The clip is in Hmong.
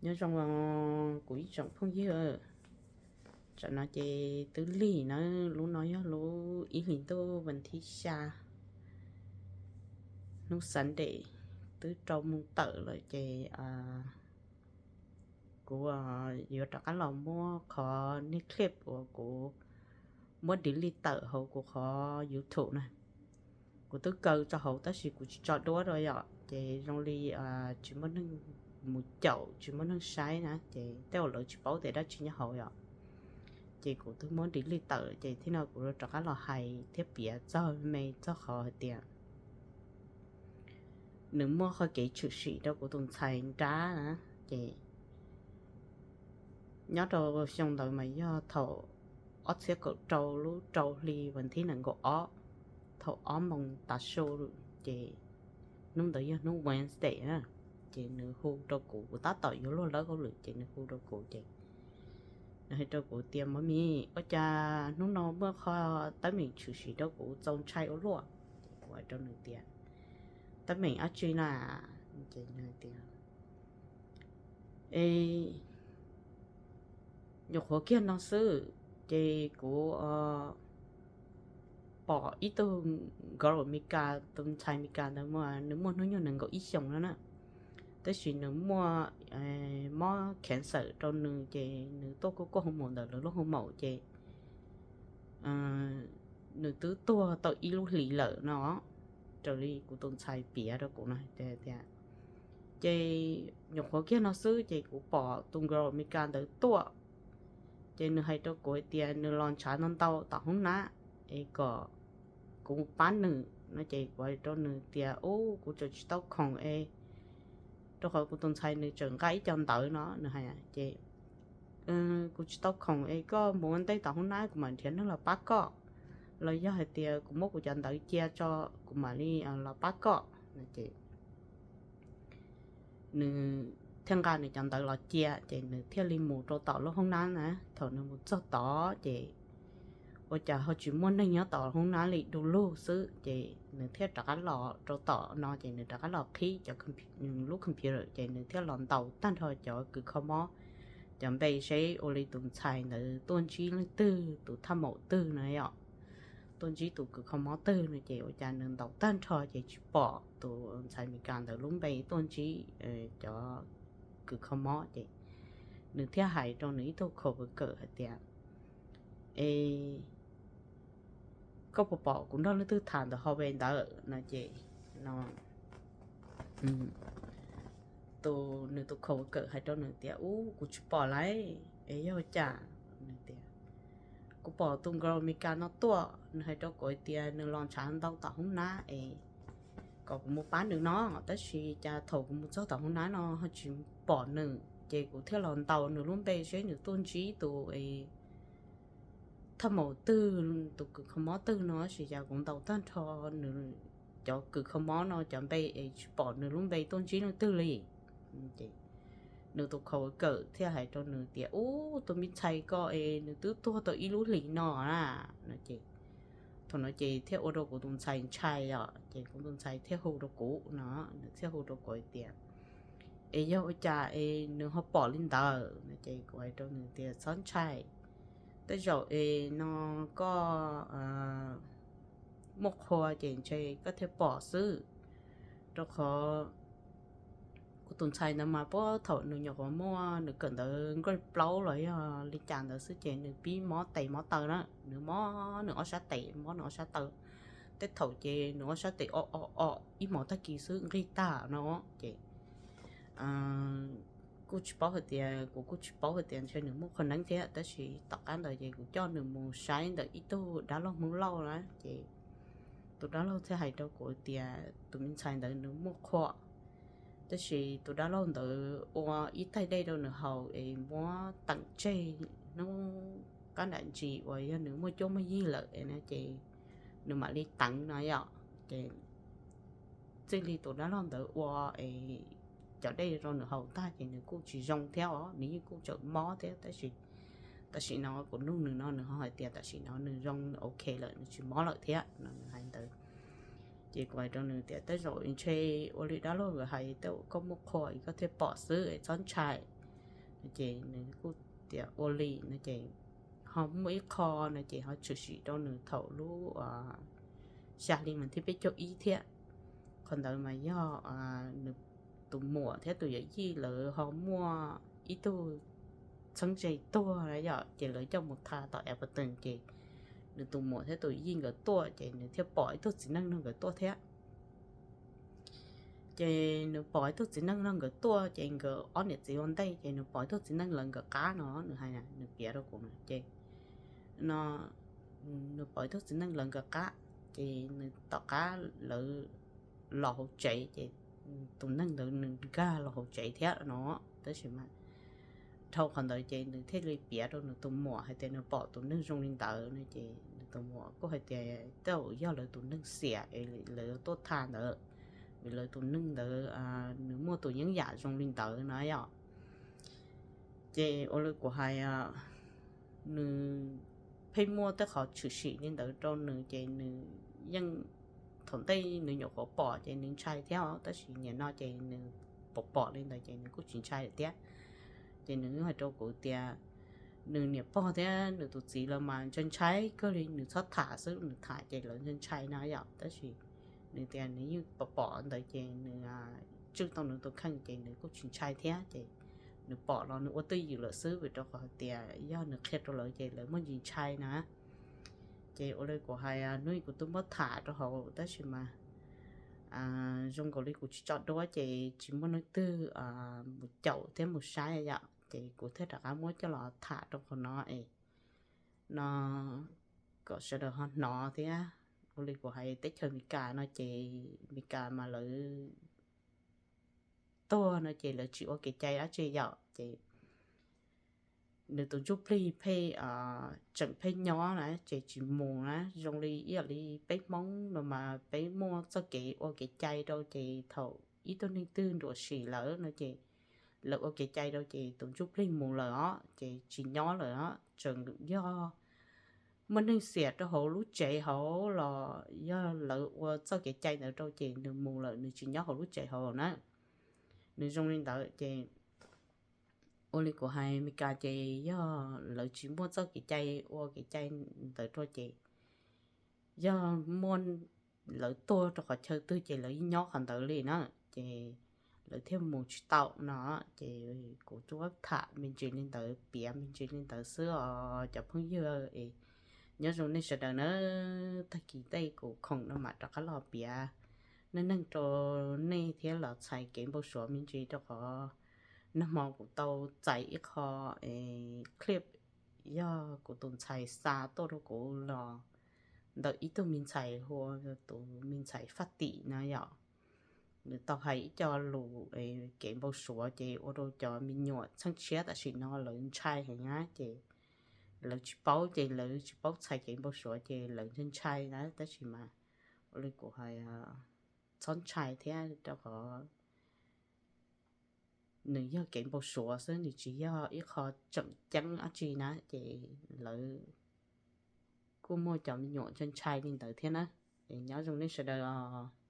Nyob zoo kuv ib tsoom phooj ywg, tam no ces twb lig na, lub no yog lub ib hlis ntuj vas thib xya, hnub Sunday, twb rau moos tawm lawm ces kuv yuav rov qab los muab qhov nej clip uas kuv muab delete tawm hauv kuv qhov YouTube na. Kuv twb kaw tso hauv tab sis kuv tsis tso duab rau yom, ces zoo li tsis muaj neeg mus caum, tsis muaj neeg saib na, ces tej zaum lawv tsis paub tias dab tsi nyob hauv yom. Ces kuv twb muab delete tawm ces thiab no kuv rov qab los hais thiab piav txog me txog qhov hais tias nws muaj qhov kev tshwm sim rau kuv tus ntxhais nrab na. Ces nyob rau xyoo ntawd mas yog thaum ob txhiab kaum rau lub rau hli vas thib nees nkaum ob, thaum ob moos tav su, ces hnub ntawd yog hnub Wednesday na, ces nws hu rau kuv, kuv tab tom yuav luag lawb hauj lwm ces nws hu rau kuv ces nws hais rau kuv tias, Mov mis, ua cas hnub no muaj qhov teeb meem tshwm sim rau kuv txaus ntshai ua luaj? Ces kuv hais rau nws tias, Teeb meem dab tsi na? Ces nws tias, E, nyuam qhuav kiag no xwb, ces kuv pom ib tug nkauj Amelikas, tus ntxhais Amelikas ntawd mas nws muaj hnub nyoog nees nkaum ib xyoos no na, tab sis nws muaj mob cancer rau nws ces nws tuaj kuj kuaj hoo maum ntawm lawv lub hoo maum ces nws twb tuag tau ib lub hlis lawm no, raws li kuv tus ntxhais piav rau kuv no tias. Ces nyuam qhuav kiag no xwb ces kuv pom tus nkauj Amelikas ntawd tuaj, ces nws hais rau kuv hais tias nws los ntshav ntau ntau tom hoob nab es kom kuv pab nws no ces kuv hais rau nws tias, Ub, kuv tseem tsis tau khoom es, rau qhov kuv tus ntxhais nws tseem nqa ib co ntawv no, nws hais ces, Kuv tsis tau khoom es koj mus ua ntej tom hoob nab kuv mam nrhiav neeg los pab koj, los yog hais tias kuv muab kuv cov ntawv cia tso kuv mam li los pab koj no ces nws thiaj nqa nws cov ntawv los cia ces nws thiaj li mus rau tom lub hoob nab na. Thaum nws mus txog tod ces ua cas ho tsis muaj neeg nyob tom hoob nab li, du lug xwb ces nws thiaj rov qab los rau tom no ces nws rov qab los qhib cov, lub computer ces nws thiaj los ntaus tag nrho cov kws kho mob, cov npe seb ua li tus ntxhais ntawd tuaj ntsib leej twg, tus thaj maum twg no yom, tuaj ntsib tus kws kho mob twg no ces ua cas nws ntaus tag nrho ces tsis pom tus ntxhais Amelikas ntawd lub npe tuaj ntsib cov kws kho mob ces nws thiaj hais rau nws ib tug coworker hais tias, E, koj puas pom kuv nrog leej twg tham ntawm hauv ve ntawd no ces no tus, nws tus coworker hais rau nws tias, Ub, kuv tsis pom lauj, es yog cas? Nws tias, Kuv pom tus nkauj Amelikas no tuaj, nws hais rau kuv hais tias nws los ntshav ntau tom hoob nab es kom kuv mus pab nws no, tab sis cas thaum kuv mus txog tom hoob nab no ho tsis pom nws ces kuv thiaj los ntaus nws lub npe seb nws tuaj ntsib tus thaj maum twg, tus kws kho mob twg no, tab sis cas kuv ntaus tag nrho nws cov kws kho mob no cov npe es tsis pom nws lub npe tuaj ntsib leej twg li. Nws tus coworker thiaj hais rau nws tias, Ub, tus me ntxhais ko es nws twb tuag tau ib lub hlis no na no ces thaum no ces thiaj ua rau kuv tus ntxhais ntshai os, ces kuv tus ntxhais thiaj hu rau kuv no, nws thiaj hu rau kuv hais tias, Es yog ua cas es nws ho pom li ntawd no ces kuv hais rau nws tias, Txhob ntshai, tej zaum es no koj muaj qhua ces ntshe koj thiaj pom xwb, rau qhov kuv tus ntxhais ntawd mas puag thaum nws nyuam qhuav muaj nws kawm ntawv grade plaub los yog li cas ntawd xwb ces nws pib mob tes mob taw na, nws mob nws ob sab tes, mob nws ob sab taw. Tej thaum ces nws ob sab tes o o o ib hmos tag kis xwb nqig tag no ces kuj tsis paub hais tias, kuv kuj tsis paub hais tias ntshe nws muaj qhua neeb thiab, tab sis tom qab ntawd ces kuv coj nws mus saib ntawm ib tug dab laug Hmoob Lauj na ces tus dab laug thiaj hais rau kuv tias tus me ntxhais ntawd nws muaj qhua, tab sis tus dab laug ntawd ua ib taig dej rau nws haus es muab teem tseg hnub qab nram ntsis uas yog nws muaj cuab muaj yig lawm no ces nws mam li teev no yom. Ces txij li tus dab laug ntawd ua es cov dej rau nws haus tag ces nws kuj tsis zoo thiab os, nws yeej kuj tseem mob thiab, tab sis tam sim no kuv nug nws no nws ho hais tias tam sim no nws zoo, nws ok lawm, nws tsis mob lawm thiab no nws hais ntawd. Ces kuv hais rau nws tias, Tej zaum ntshe ua li dab laug hais, tej zaum koj muaj qhua es koj thiaj pom xwb, txhob ntshai. Ces nws kuj tias ua li no ces ho muaj ib qho no ces ho tshwm sim rau nws thaum lub xya hli mas thiab peb caug ib thiab. Qhov ntawd mas yog nws tus muam thiab tus yawm yij lawv ho muaj ib tug txheeb ze tuag na yom, ces lawv coj mus tha tom Everton ces nws tus muam thiab tus yij nkawd tuaj ces nws thiaj pom ib tug txiv neej nrog nkawd tuaj thiab. Ces nws pom ib tug txiv neej nrog nkawd tuaj ces nkawd ob niam txiv ua ntej ces nws pom ib tug txiv neej lawv nkawd qab no, nws hais, nws piav rau kuv no ces no nws pom ib tug txiv neej lawv nkawd qab, ces nws tom qab lawv los hauv tsev ces tus neeg ntawd nws nkag los hauv tsev thiab no. Tab sis mas dhau qhov ntawd ces nws thiaj li piav rau nws tus muam hais tias nws pom tus neeg zoo li ntawd no ces nws tus muam kuj hais tias tej zaum yog lawv tus neeg xiam es lawv tuaj tha ntawd, vim lawv tus neeg ntawd nws muaj tus yeeb yam zoo li ntawd no yom. Ces ua li kuv hais, nws pheej muaj tej qhov tshwm sim li ntawd rau nws ces nws yeej, thaum ntej nws nyuam qhuav pom ces nws ntshai thiab os, tab sis nim no ces nws pom pom li ntawd ces nws kuj tsis ntshai lawm thiab. Ces nws hais rau kuv tias nws niam pog thiab nws tus txiv lawv mas ntshai ntshai kawg li, nws txhob tham xwb, nws tham ces lawv ntshai ntshai no yom, tab sis nws tias nws yeej pom pom ntawd ces nws tswj tau nws tus kheej ces nws kuj tsis ntshai thiab. Ces nws pom los nws ua twj ywm lawm xwb, vim rau qhov hais tias yog nws qhia rau lawv ces lawv muaj ntsis ntshai na. Ces ua li kuv hais, hnub ib kuv twb muab tham rau hauv tab sis mas zoo nkaus li kuv tsis tso duab ces tsis muaj leej twg mus caum thiab mus saib yom, ces kuv thiaj rov qab muab coj los tham rau qhov no es no kom sawv daws ho hnov thiab. Ua li kuv hais teb chaws Amelikas no ces Amelikas mas lawv tuag no ces lawv tsis ua kev cai dab tsi yom, ces nws tus ntsuj plig pheej tseem pheej nyob na ces tsis mus na. Zoo li ib yam li peb Hmoob no mas peb muaj txoj kev ua kev cai rau ces thaum ib tug neeg twg nruam sim lawm no ces lawv ua kev cai rau ces tus ntsuj plig mus lawm os, ces tsis nyob lawm os. Tseem yog muaj neeg xiam rau hauv lub tsev hauv los yog lawv ua txoj kev cai ntawd rau ces nws mus lawm, nws tsis nyob hauv lub tsev hauv na. Nws zoo li ntawd ces ua li kuv hais, Amelikas ces yog lawv tsis muaj txoj kev cai ua kev cai ntawd rau ces yog muaj lawv tuag rau qhov chaw twg ces lawv yeej nyob qhov ntawd li na, ces lawv thiaj mus tsis tau no. Ces kuv tsuas tham me ntsis li ntawd, piav me ntsis li ntawd xwb os cov phooj ywg es nyob zoo nej sawv daws na. Tag kis tej kuv khoom no mam rov qab los piav neej neeg rau nej thiab los txhais kev npau suav me ntsis rau qhov nag hmo kuv tau txais ib qho clip yog kuv tus ntxhais xa tuaj rau kuv los ntawm ib tug me ntxhais hu ua tus me ntxhais Faj Tim na yom. Nws tau hais ib co lus kev npau suav ces ua rau cov me nyuam txheej tshiab tam sim no lawv ntshai heev na, ces lawv tsis paub ces lawv tsis paub txhais kev npau suav ces lawv ntshai ntshai na. Tab sis mas ua li kuv hais, txhob ntshai thiab rau qhov nws yog kev npau suav xwb, nws tsis yog ib qho tseem ceeb dab tsi na, ces lawv kuj muaj cov me nyuam ntshai ntshai li ntawd thiab na. Es nyob zoo nej sawv daws os.